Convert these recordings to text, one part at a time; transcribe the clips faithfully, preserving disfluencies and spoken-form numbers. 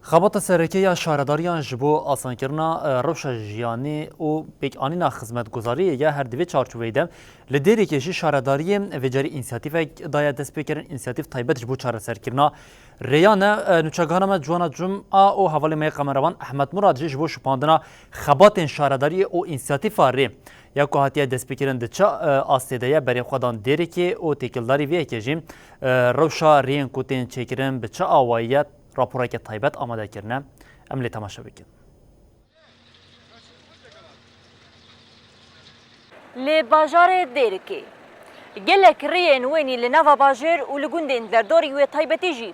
Xebata sereke ya şaredariyan ji bo asankirina, e, rewşa jiyanê û pêkanîna xizmetguzariyê ye. Her di vê çarçoveyê de li Dêrikê jî şaredariyê vê carî însiyatîfek daye destpêkirin, însiyatîf taybet ji bo çareserkirina rêyan e. E, nûçegihana me Ciwana Cuma û hevalê me yê kameraman Ehmed Murad jî ji bo şopandina xebatên şaredariyê û însiyatîfa rê ya ku hatiye destpêkirin di çi, e, astê de ye, berê xwe dan Dêrikê û têkildarî vê yekê jî, e, rewşa rêyên ku tên çêkirin bi çi awayî ye, raporeke taybet amade kirine. Em lê temaşe bikin. Li bajarê Dêrikê gelek rêyên wênî li nava bajêr û li gundên derdorî wê taybetî jî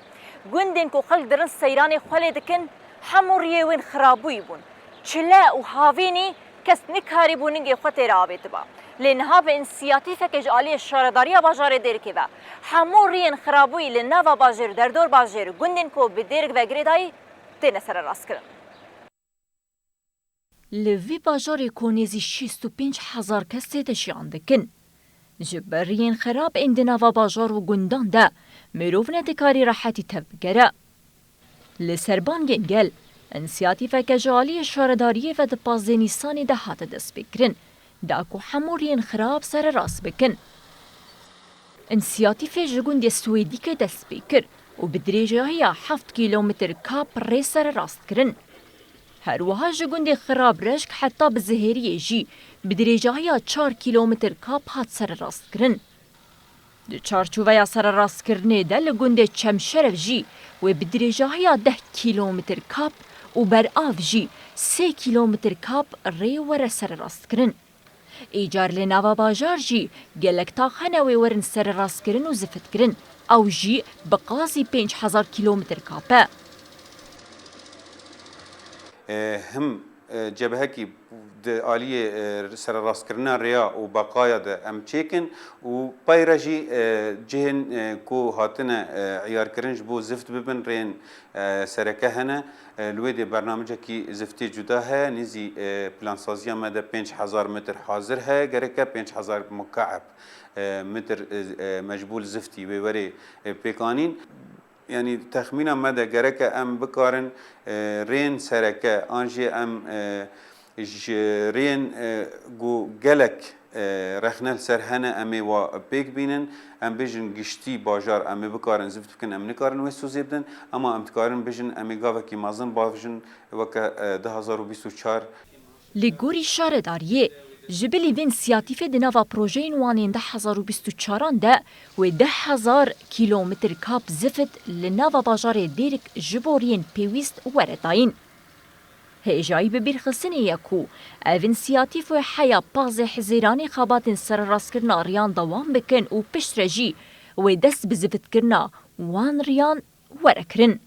gundên ku xelk dirin seyranê xwe lê dikin, hemû rêyê wên xirabûyî bûn. Çile û havînî kes nikarîbû ningê xwe têra avêtiba. Lê niha bi însiyatîfeke ji aliyê şaredariya bajarê Dêrikê ve hemû rêyên xirabûyî li nava bajêr, derdor bajêr, gundên ku bi Dêrik ve girêdayî têne sererastkirin. Li vî bajarê ku nêzî şêst û pênc hezar kes tê de jiyan dikin, ji ber rêyên xerab ên di nava bajar û gundan de mirov nedikarî rehetî tevbigere. Li ser bangên gel, însiyatîfeke ji aliyê şaredariyê ve di pazdeh Nîsanê de hate destpêkirin, da ku hemû rêyên xirab sererast bikin. Însiyatîfê ji gundê Swêdîkê dest pê kir û bi dirêjahiya heft kîlometr kap rê sererast kirin. Her wiha ji gundê Xirabreşk heta bi Zihêriyê jî bi dirêjahiya çar kîlometr kap hat sererastkirin. Di çarçoveya sererastkirinê de li gundê Çemşerev jî wê bi dirêjahiya deh kîlometr kap û berav jî sê kîlometr kap rê were sererastkirin. Îcar li nava bajar jî gelek tax hene wê werin sererastkirin û zifitkirin. Ew jî bi qasî pênc hezar kîlometr kap e. E, him, e, cebhekî di aliyê, e, sererastkirina rêya û beqaya de em çêkin û pey re jî, e, cihên, e, ku hatine, e, îyarkirin ji bo zift bibin, rêyên, e, sereke hene. E, li wê dê bernamecekî ziftê cuda heye. Nêzî, e, plansaziya me de pênc hezar metr hazir heye. Gereke pênc hezar mukaeb, e, metr, e, e, me ji bo li ziftî wê werê, e, pêkanîn. Yanî texmîna me de gereke em bikarin, e, rêyên sereke an jî em, e, ji rêyên, e, ku gelek, e, rexne li ser hene em ê wa pêk bînin. Em bêjin giştî bajar em ê bikarin zift bikin, em nikarin wê sozê bidin. Ema em dikarin bêjin em ê gavekî mezin bavêjin weke, e, du hezar û bîst û çar. Li gorî şaredariyê, ji bilî vê însiyatîfê di nava projeyên wan ên du hezar û bîst û çaran de wê deh hezar kîlometr kap zifit li nava bajarê Dêrik ji bo rêyên pêwîst were dayîn. Hêjayî bibîrxistinê ye ku ev însiyatîf wê heya pazdeh Hizîranê xebatên sererastkirina rêyan dewam bikin û piştre jî wê dest bi zivitkirina wan rêyan were kirin.